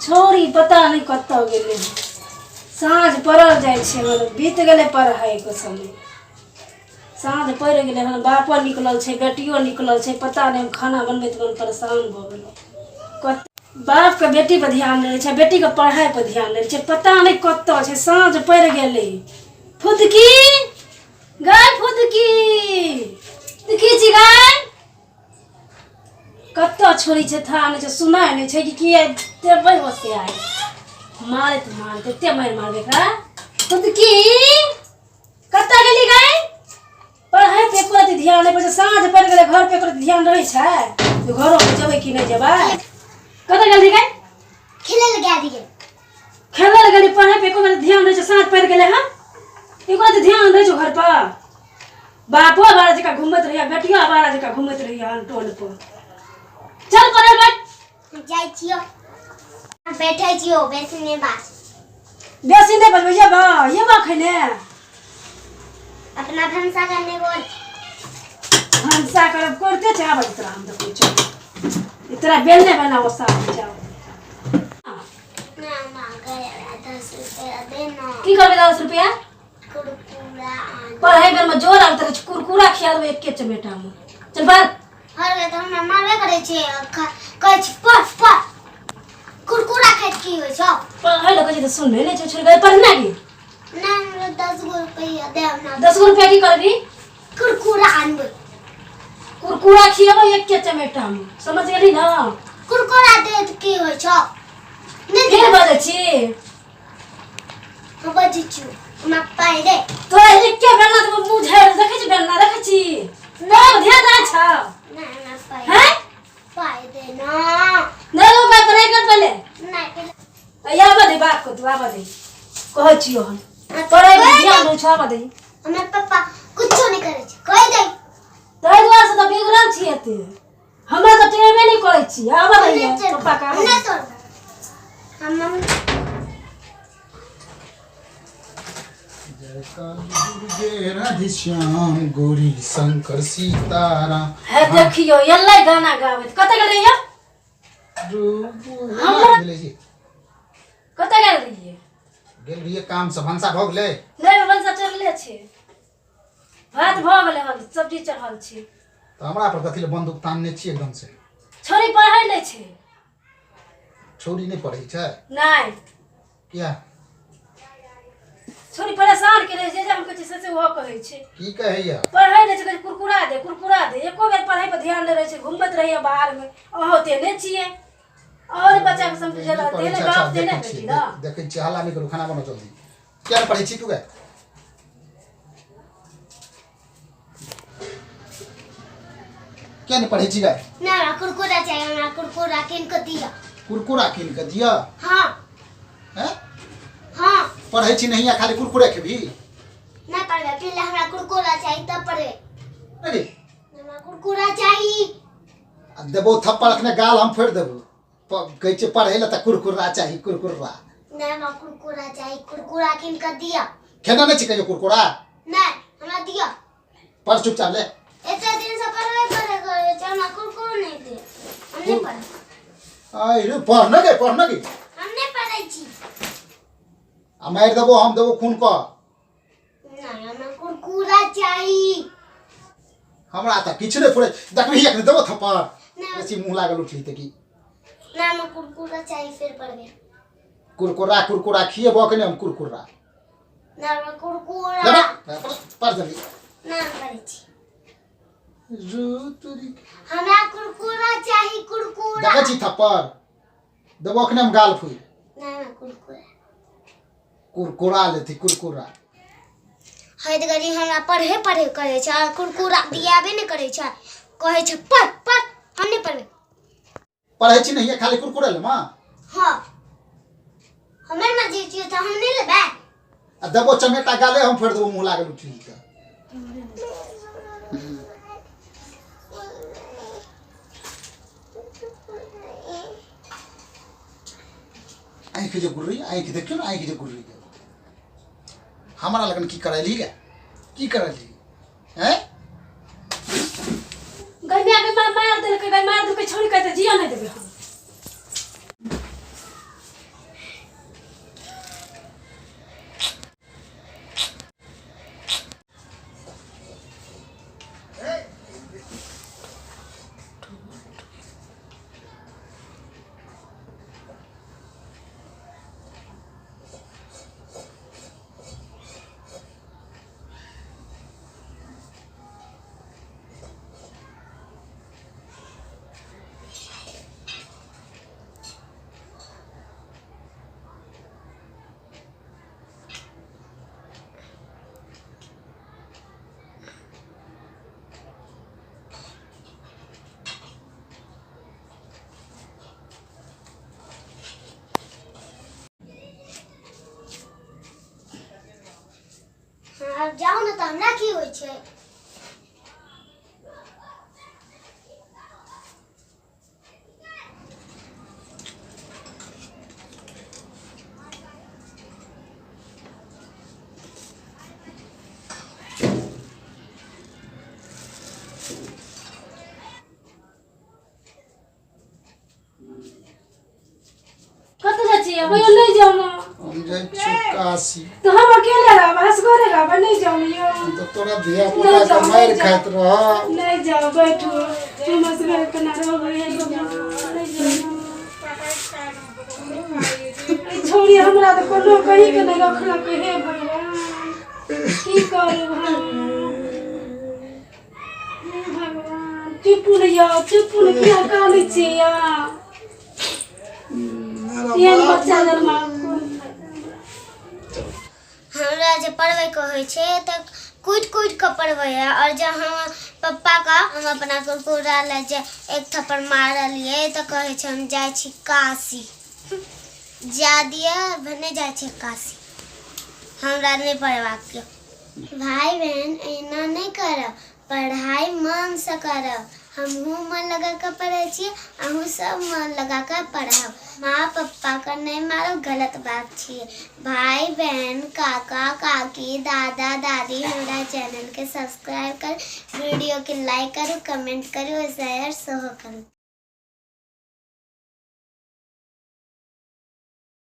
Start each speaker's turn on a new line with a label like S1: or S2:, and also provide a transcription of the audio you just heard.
S1: छौड़ी पता नहि कतऽ गेलै। साँझ पड़ल जाइ छै, मतलब बीत गेलै पढ़ाइके समय, साँझ पड़ि गेलै हन। बापो निकलल छै, बेटियो निकलल छै, पता नहि। हम खाना बनबैत मन परेशान भऽ गेलहुँ। कत बापके बेटीपर ध्यान नहि रहै छै, बेटीके पढ़ाइपर ध्यान नहि रहै छै। पता नहि कतऽ छै, साँझ पड़ि गेलै। फुदकी गाय, फुदकी फुदकी छी गाय, कतऽ छोड़ी छै? था नहि छै, सुनाइ नहि छै कि की देबै होशियार। मारैत मारैत एते मारि मारबै एकरा। फुदकी कतऽ गेली गाय? पढ़ाइ पे एको रत्ती ध्यान नहि पड़ै छै। साँझ पड़ि गेलै, घर पे एको रत्ती ध्यान रहै छै जे घरो पे जेबै कि नहि जेबै? कतऽ गेली गाय?
S2: खेलै लए गेल रहियै।
S1: खेलै लए गेली? पढ़ाइ पे एको बेर ध्यान रहै छै? साँझ पड़ि गेलै हन, एको रत्ती ध्यान रहै छौ घर पर? बापो आवारा जकाँ घुमैत रहैया, बेटियो आवारा जकाँ घुमैत रहैया हन टोल पर। चल पढ़ै बैठ।
S2: जाइ छियौ, बैठै छियौ, बेसी नहि बात।
S1: बेसी नहि बजबै। येबा येबा खैने?
S2: अपना भनसा करने बोल।
S1: भनसा करब करते छै। आबै तोरा हम देखै छौ, ई तोरा बेलने बना ओसा जाओ।
S2: ना मांगे 10 रुपया दे ना।
S1: की करबै 10 रुपया?
S2: कुरकुरा आन।
S1: पढ़ाई बेर में जोर आबैत रहै छै, कुरकुरा खिया देबै एके चमेटा में। चल बाहर।
S2: हर बेर तऽ हमरा मारबे करै छै, कहै छै पढ़ पढ़। कुरकुरा खाइत की होइ छौ?
S1: पढ़ाई लए कहै छै तऽ सुनबे नहि छै। छोड़ि कऽ पढ़ना की?
S2: ना, हमरा 10 गो रुपया दे ना।
S1: 10 गो रुपया की करबी?
S2: कुरकुरा आनबै।
S1: कुरकुरा खियेबै एके चमेटा में, समझ गेली ना?
S2: कुरकुरा दे तऽ की होइ छौ? नहि
S1: फेर
S2: दे।
S1: बजै छी?
S2: हम बजै छियौ, हमरा पाइ दे।
S1: तोरा एके बेलना देबो, मुँह झाड़ि देखै छी, बेलना देखै छी? तोरा ध्यान नहि छौ?
S2: नहि, हमरा पाइ।
S1: हैं?
S2: पाइ दे ना।
S1: नहि रो पाइ, पढ़ाइ कर पहिले।
S2: नहि, पहिले।
S1: आबऽ दे बाप को, तू आबऽ दे, कहै छियौ हम। पढ़ाइ पर ध्यान दै छौ, आबऽ दे।
S2: हमर पप्पा कुछो नहि करै छै, कहि दे।
S1: ताहि दुआरे से तऽ बिगड़ल छी एते, हमरा तऽ टेमे नहि करै छी। आबऽ दे पप्पा के, आबऽ
S2: नहि
S1: दे।
S2: तोड़ हम।
S3: जय काली दुर्गे राधे श्याम गौरी शंकर सीताराम।
S1: हे देखियौ, एलै गाना गाबैत। कतऽ गेल रहियै?
S3: हमरा गेलै जी।
S1: कतऽ गेल रहियै?
S3: गेल रहियै काम से। भनसा भऽ गेलै?
S1: नहि, भनसा चढ़ले छै, भात भऽ गेलै हन, सब्जी चढ़ल छै।
S3: तऽ हमरा पर कथी लए बंदूक तानने छी एकदम से?
S1: छोरी पढ़ै नहि छै।
S3: छौड़ी नहि पढ़ै छै?
S1: नहि।
S3: किया?
S1: छोरी परेशान केने छै। जे हम कहै छी से से ओहो कहै छै।
S3: की कहैया?
S1: पढ़ै नहि छै, कहै छै कुरकुरा दे, कुरकुरा दे। एको बेर पढ़ै पर ध्यान नहि रहै छै, घुमैत रहैया बाहरमे। अहाँ ओते नहि छियै और बच्चाके समझ
S3: नहि पढ़ै
S1: तेने
S3: छै, अच्छा।
S1: बाप तेने
S3: देखै
S1: बेटी
S3: छियै
S1: ना।
S3: देखै छियै। हल्ला नहि करू, खाना बनाउ जल्दी। किया नहि पढ़ै छी तू गे? किया नहि पढ़ै छी गे?
S2: नहि, हमरा कुरकुरा चाही, हमरा कुरकुरा कीन कऽ दिअ।
S3: कुरकुरा कीन कऽ दिअ?
S2: हाँ।
S3: हैं?
S2: हाँ।
S3: पढ़ै छी नहीं आ खाली कुरकुरे खेबही?
S2: नहि पढ़बै, पहिले हमरा कुरकुरा चाही तब पढ़बै।
S3: अरे।
S2: हमरा कुरकुरा चाही।
S3: आ देबो थप्पड़ अखने, गाल हम फोड़ि देबो। कहै छै पढ़ै लए तऽ कुरकुरा चाही, कुरकुरा।
S2: नहि, हमरा कुरकुरा चाही, कुरकुरा कीन कऽ दिअ।
S3: खेना नहि छै कहियो कुरकुरा?
S2: नहि, हमरा दिअ।
S3: पढ़ चुपचाप, ले।
S2: एते दिन से पढ़बे पढ़े करै छै, हमरा कुरकुरो नहि दे, हम नहि पढ़ब।
S3: आइ रे, पढ़ न गे, पढ़ न गे।
S2: हम नहि पढ़ै छी।
S3: आ मारि देबो हम, देबो खून कऽ।
S2: नहि, हमरा कुरकुरा चाही।
S3: हमरा तऽ किछु नहि फुरै। देखबही अखने देबो थप्पड़।
S2: नहि।
S3: बेसी मुँह लागल उठली तऽ की?
S2: नहि, हमरा कुरकुरा चाही, फेर पढ़बै।
S3: कुरकुरा कुरकुरा खिएबो के नहि हम कुरकुरा।
S2: नहि, हमरा कुरकुरा।
S3: लेबै पढ़ जल्दी।
S2: नहि, हम पढ़ै छी।
S3: रू तोरी।
S2: हमरा कुरकुरा चाही, कुरकुरा।
S3: देखै छी थप्पड़ देबो अखने हम, गाल फूल।
S2: नहि, हमरा कुरकुरा।
S3: कुरकुरा लेती कुरकुरा।
S2: हैत गरी, हमरा पढ़े पढ़े करै छै आ कुरकुरा दियाबे नहि करै छै, कहै छै पढ़ पढ़। हम नहि पढ़बै।
S3: पढ़ै छी नहीं खाली कुरकुरे ले माँ?
S2: हाँ, हमर मर्जी छियै तऽ हम नहि लेबै।
S3: आ देबो चमेटा, गाले हम फोड़ि देबो, मुँह लागल उठली तऽ। आँखि जे गुर्री, आँखि देखियौ ने, आँखि जे गुर्री। हमरा लगन की करैली गे? की करैली हैं?
S1: गैया के मार मार देलकै। गई मारि देलकै छोड़ी के तऽ जिया नहि देबै हम।
S2: हाँ, आब जाउ ने तऽ हमरा की होइ छै।
S1: कतऽ जाइ छियै? भैया नहि जाउ ने।
S3: हम जाइ छियौ काशी।
S1: तऽ हम अकेले रहब, असगरे रहब, नहि जाउ ने यौ।
S3: तऽ तोरा धिया पुता के मारि खाइत रह।
S1: नहि जाउ, बैठू, हम असगरे केना रहबै? हे भगवान, नहि जाउ। ई छौड़ी हमरा तऽ कोनो कहीं के नहि रखलक। हे भगवान, की करू हम? हे भगवान, चुपू ने यौ, चुपू ने, किया कानै छियै यौ? एहन बच्चा जन्मा कोन फायदा हमरा?
S2: हमरा जे पढ़बैके होइ छै तऽ कुटि कुटि कऽ पढ़बैए, आओर जे हम पप्पाके हम अपना कुरकुरा लए जे एक थप्पड़ मारलियै तऽ कहै छै हम जाइ छी काशी। जा दिअ, भने जाइ छै काशी, हमरा नहि पढ़बाक यऽ। भाय बहन, एना नहि करब, पढ़ाइ मनसँ करब। हमहूँ मन लगा कऽ पढ़ै छी, अहूँ सब मन लगा कऽ पढ़ब। माँ पप्पाके नहि मारब, गलत बात छियै। भाय बहन, काका काकी, दादा दादी, हमरा चैनलके सब्सक्राइब करू, वीडियोके लाइक करू, कमेंट करू, शेयर सेहो करू।